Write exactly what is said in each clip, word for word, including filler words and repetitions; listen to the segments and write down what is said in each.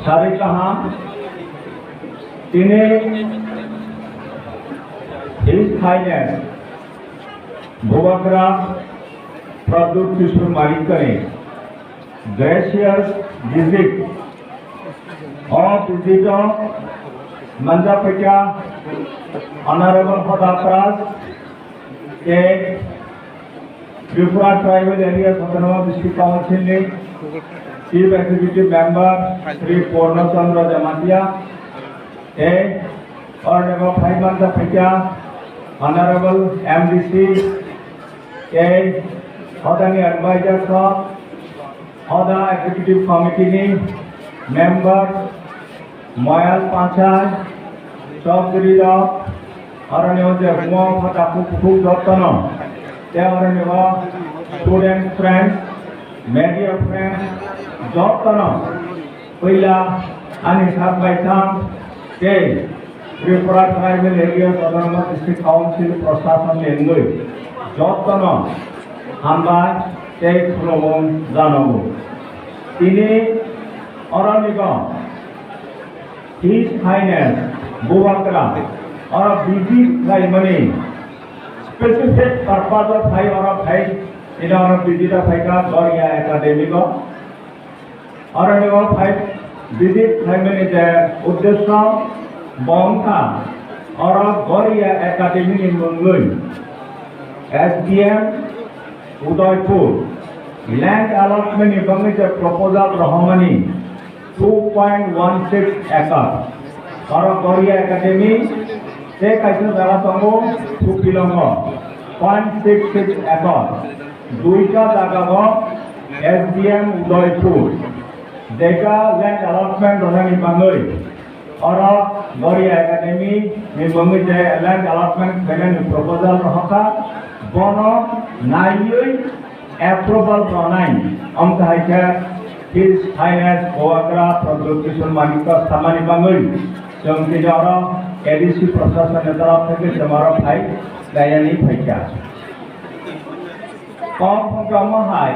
Sari kaham, tini His Highness Bubagra Pradyut Kishore Marikkani gracious visit. O visit o manjak phaikha Honorable Hoda Praj, tei Tripura Tribal Areas Autonomous District Council ni Chief Executive Member Shri Purna Chandra Jamatia, tei oro phai manjak phaikha Honorable M D C, tei Hodani Advisor Sir, Hoda Executive Committee ni Member, Moyal Panchai, Chowdhury rok, aroni o je mo pha takhuk bukhuk jottono, tei aroni o student friends, media friends, jottono puila ani sak baithang tei Tripura Tribal Areas Autonomous District Council Prashasan ni wngwi jottono hambai tei khulumung janago. Tini oroni bo His Highness Bubagra oro visit khlaimani specific purpose o phai oro phai, tini oro visit o phaikha Goria Academy o. Oroni o phai visit khlaimani je uddesyo bo wngkha oro Goria Academy ni mungwi S D M Udaipur land allotment ni bagwi je proposal rohormani two point one six acre. Oro Goria Academy tei kaisa jaga tongo Thupilongo, point six six acre. Duita jaga bo S D M Udaipur. Jeka land allotment rwnani bagwi oro Goria Academy ni bagwi je land allotment khlainani proposal rohorkha, bono naiwi approval rwnai wngkha hai khe His Highness Bubagra Pradyut Kishore Manikya samani bagwi chwng tini oro A D C Prashasan ni torop theke chwng oro phai nainani phaikha. Kok phungkha omo hai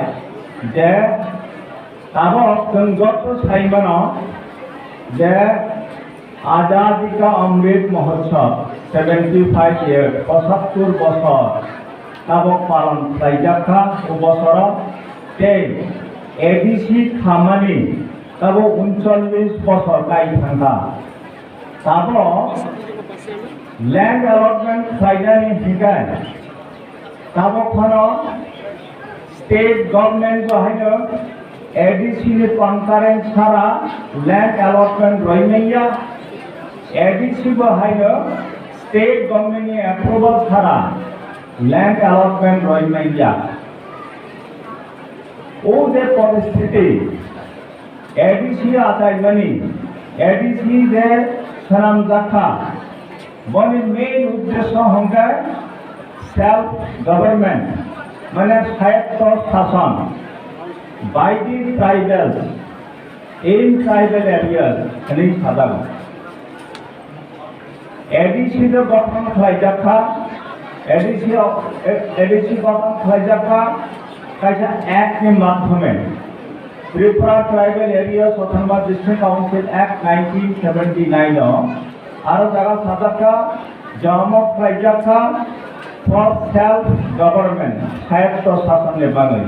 je tabok chwng joto sai mano je Azadi Ka Amrit Mahotsav seventy five year, pochattor bosor tabok palon khlaijak kha o bosoro, tei A D C khamani tabok uncholish bosor kai thangkha. Tabok land allotment khlainani hinkhe tabok phano state government bo haino A D C ni concurrence sara land allotment rwi manya, A D C bo haino state government ni approval sara land allotment rwi manya. O je poristhiti, A D C achaimani, A D C je swnamjakha, boni main uddesyo hwnkhe self government, mane swayakto shasan, by the tribals in tribal areas hwnwi sajago. A D C no gothon khlaijak kha, A D C o, A D C gothon khlaijak kha kaisa act ni madhyome, Tripura Tribal Areas Autonomous District Council Act nineteen seventy nine o aro jaga sajak kha, jomo khlaijak kha for self government, swayakto shasan ni bagwi.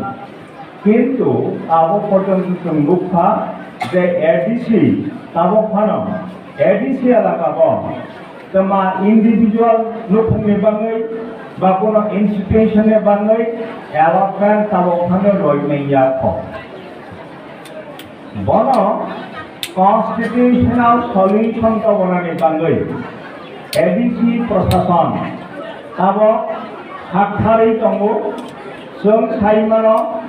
Kintu abo porjonto chwng nukha je A D C tabok phano A D C elaka bo twma individual nukhungni bagwi ba kono institution ni bagwi allotment tabok phano rwi manya kho. Bono constitutional solution tobonani bagwi A D C Prashasan tabok haktharwi tongo. Chwng sai mano,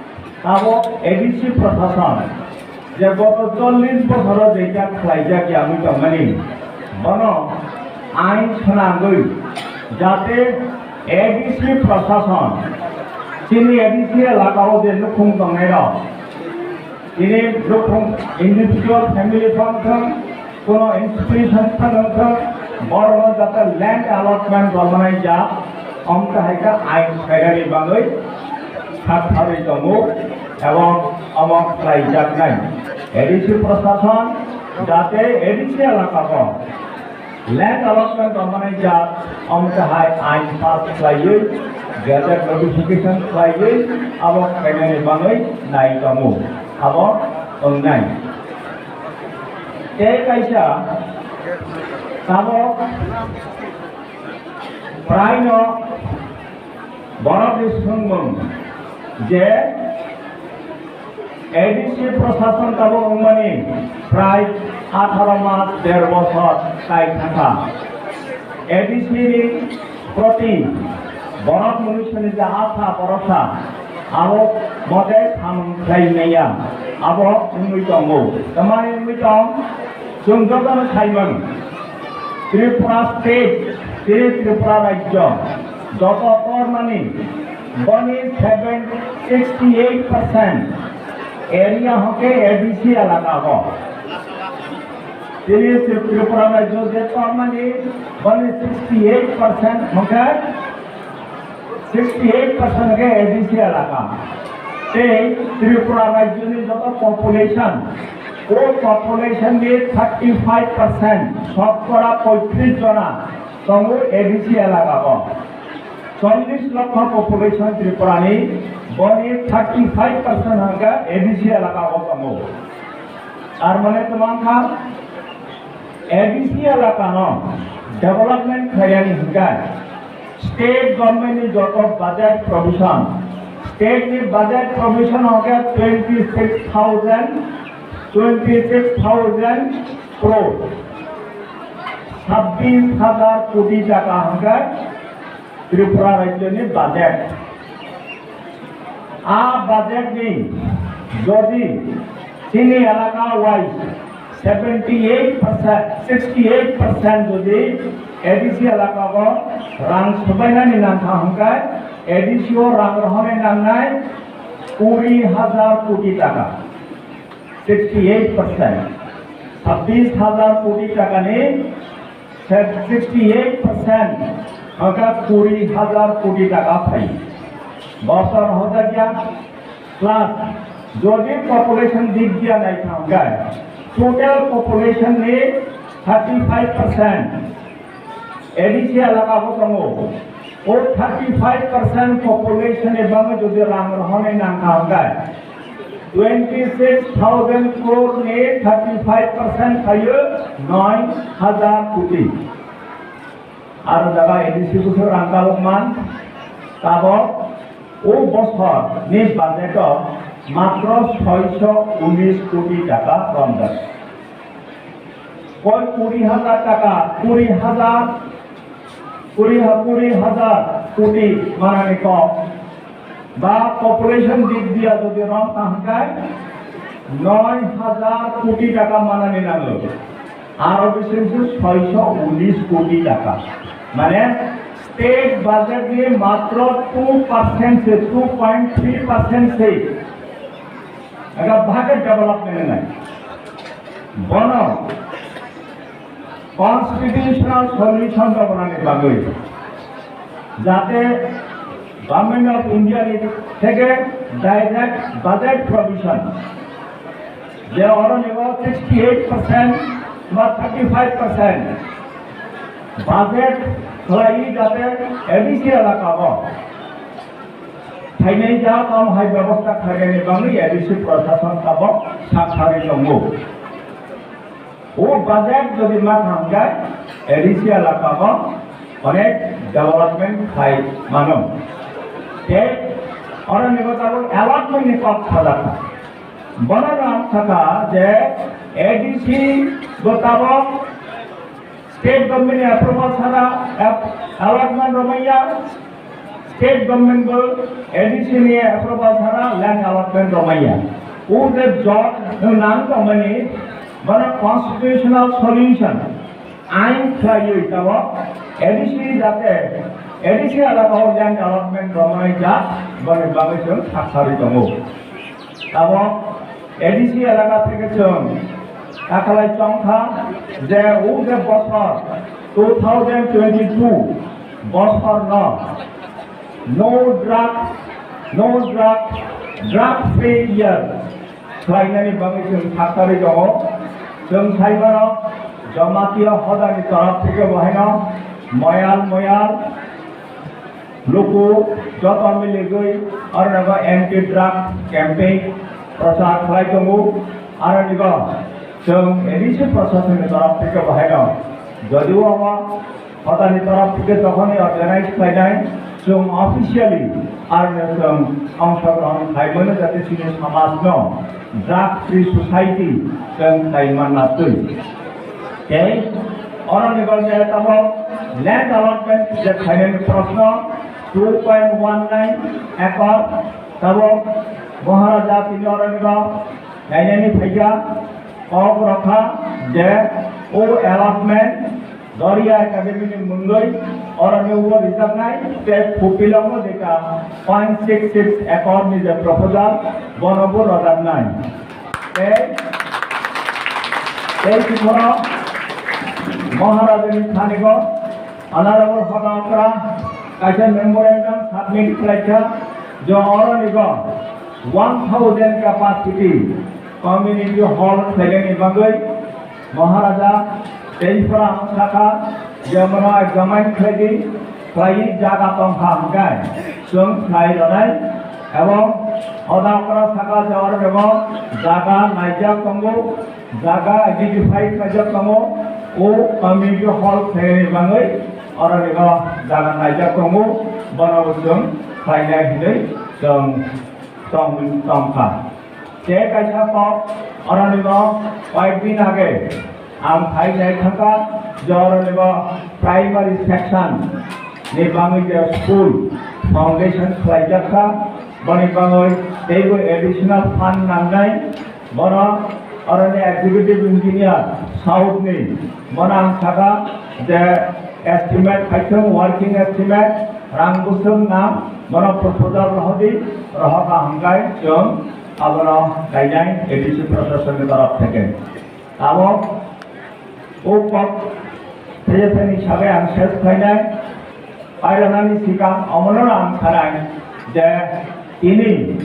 tabok A D C Prashasan je goto chollish bosoro jeita khlaijak ya wngwi tongmani, bono ain swnamwi jate A D C Prashasan chini A D C elaka o je nukhung tongnairok, tini nukhung individual family phano thwng, kono institution phano thwng, borokno jate land allotment rwmani jak, omtahai khe ain khairani bagwi khatharwi tongo, ebong omo khlaijaknai. A D C Prashasan Jate A D C elaka o land allotment rwmani jak, omo hai ain pass khlaiwi, gazette notification khlaiwi, abo khlainani bagwi nai tongo, abo wngnai. Tei kaisa tabok praino borokni swngmung je A D C prosason tabok wngmani prai atharo mas der bosor tai thangkha. A D C ni proti borok munisuni je apha borosa abo mote samung khlai maya abo wngwi tongo. Tamani wngwi tong, chwng jotono saimang Tripura state, tei Tripura rajyo joto tormani boni seven, sixty eight percent area hwnkhe A D C elaka o. Tini Tripura rajyo je tormani boni sixty eight percent hwnkhe sixty eight percent hwnkhe A D C elaka. Tei Tripura rajyoni joto population, o population ni thirty five percent, shokora poitris jona tongo A D C elaka o. Chollish lokho population Tripura ni, boni thirty five percent hwnkhe A D C elaka o tongo. Tar mane twmang kha, A D C elaka no development khaiyani hwnkhe state government ni joto budget provision, state ni budget provision hwnkhe twenty six thousand, twenty six thousand crore, sabbish hajar koti taka hwnkhe Tripura rajyoni budget. A budget ni jodi chini elaka wise seventy eight percent, sixty eight percent jodi A D C elaka o rang subainani nangkha hwnkhe A D C o rang rohornai nangnai kuri hajar koti taka, sixty eight percent, sabbish hajar koti takani sixty eight percent hwnkha kuri hajar koti taka phai. Bosor hojakya plus jodi population dik dia nai thangkha, total population ni thirty five percent A D C elaka bo tongo. O thirty five percent population ni bagwi jodi rang rohornai nangkha hwnkhe, twenty six thousand crore ni thirty five percent khayo noi hajar koti. Aro jaga A D C bwswk rang tabok man, tabok o bosor ni budget o matro soisho unis koti taka romjak. Koi kuri hajar taka, kuri hajar, kuri ha-, kuri hajar koti manani kok. Ba population dik dia jodi rom ta hwnkhe noi hajar koti taka manani nango. Aro bisingtwi soisho unis koti taka. Mane state budget ni matro two percent se, two point three percent se. Aga bhage development nai. Bono constitutional solution rwmani bagwi, jate Government of India ni theke direct budget provision, je oro nibo sixty eight percent ba thirty five percent budget khlai jate A D C elaka o phainai ja tamo hai bebosta khlainani bagwi A D C prosason tabok sak sagwi tongo. O budget jodi ma thangkhe A D C elaka o onek development khai mano. Tei oro ni tabuk allotment ni kok sajakha. Bono ang sakha je A D C bo tabuk state government ni approval sara ap-, allotment romaiya, state government bo A D C ni approval sara land allotment romaiya. O je jot nang tongmani bono constitutional solution ain khlaiwi tabuk A D C jate A D C elaka o land allotment romai jak boni bagwi chwng saksari tongo. Tabuk A D C elaka theke chwng takalai chongkha je o je bosor two thousand twenty-two bosor no no drug, no drug, drug free year khlainani bagwi chwng saksari tongo. Chwng sai mano, Jamatia hodani torof theke bo haino moyal moyal luku joto miligwi oro nogo anti drug campaign prochar khlai tongo. Aro nigo chwng A D C proshasonni torof theke bo haino, jodio omo hodani torof theke jokhonwi organize khlainai, chwng officially aroni chwng ongshogrohon khlaimano, jate chini samajno drug free society chwng khlai manna twi. Tei oroni bagwi tabok land allotment je khlainani proshno, two point one nine acre tabok Maharaja tini oroni rok nainani phaikha, kok rokha je o allotment Doria Academy ni mungwi oroni ulo rijaknai tei Phupilango jeta point six six acre ni je proposal bono bo rojaknai. Tei, tei sikoro Maharajani thanigo Honorable Hoda Okra kaisa memorandum submit khlaikha, je oronigo one thousand capacity community hall khlainani bagwi Maharaja tei phra ang sakha, je bono examine khlai di, khlai jaga tongkha hwnkhe chwng khlai rwnai. Ebong Hoda Okra sakha je oronigo jaga naijak tongo, jaga identify khlaijak tongo, o community hall khlainani bagwi oronigo jaga naijak tongo, bono bo chwng khlainai hinwi chwng tong-, tongkha. Tei kaisa kok oronigo koyek din age ang phai nai thangkha je oronigo primary section ni bagwi je school foundation khlaijakha, boni bagwi teibo additional fund nangnai. Bono oroni executive engineer south ni, bono ang sakha je estimate khaithung, working estimate, rang bwswk nang, bono proposal rohordi, rohorkha hwnkhe chwng abono nainai A D C proshasonni torof theke. Tabok o kok phaiya phani sabai ang ses khlainai. Pairwnani sikang omono ang sanai je tini,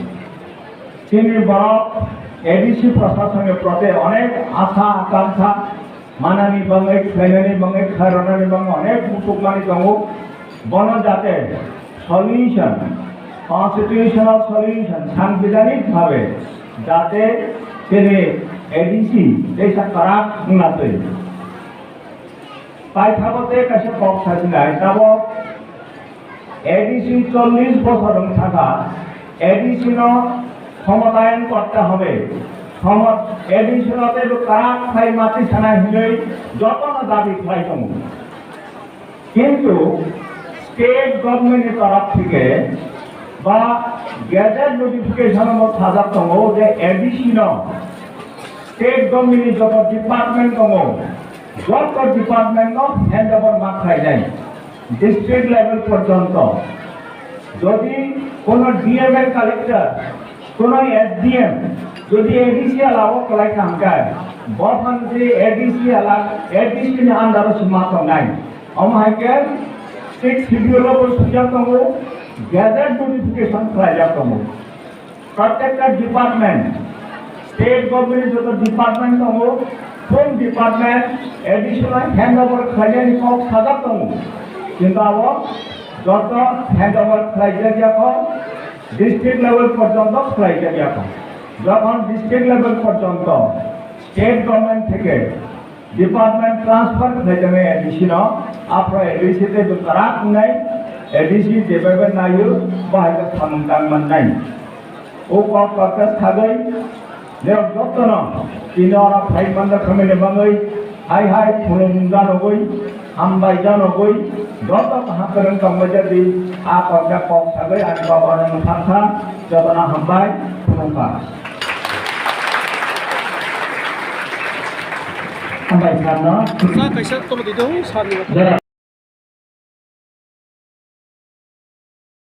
tini borok A D C proshasonni prote onek asha akangsha manani bagwi, khlainani bagwi, khairoknani bagwi onek muchukmani tongo. Bono jate solution, constitutional solution, sangbidhanik bhabe jate chini A D C teisa kwrak wngna twi. Paithakgo tei kaisa kok sajinai, tabok A D C chollish bosor wng thangkha, A D C no khomotayan korte hobe, khomot-, A D C no teibo kwrak khai mati sana hinwi jotono dabi khlai tongo. Kintu state government ni torof theke ba gazette notification o sajak tongo je A D C no state government ni joto department tongo, joto department no handover ma khlainai district level porjonto. Jodi kono D M and collector, kono S D M, jodi A D C alao kwlai thangkha, bophang se A D C ala, A D C ni under o sima tongnai. Omo hai khe six schedule o bo swijak tongo, gazette notification khlaijak tongo. Protected department, state government joto department tongo, full department additional handover khlainani kok sajak tongo. Kintu abo joto handover khlaijak yakho, district level porjonto khlaijak yakho. Jokhon district level porjonto state government theke department transfer khlai jani A D C no, aphro A D C tei bwkrak wngnai, A D C jebai bai naio, bahai khe samung tang mannai. O kok kok khe sagwi, nirok jotono tini oro phai manjak khamani bagwi, hai hai khulum janogwi, hambai janogwi, joto kaham kwrwng tongbai jadi, a kok khe kok sagwi ani kok oro mwthang kha, jotono hambai, khulum kha. Hambai sir no. Sa kaisa tongdi do, sir ni. Jora.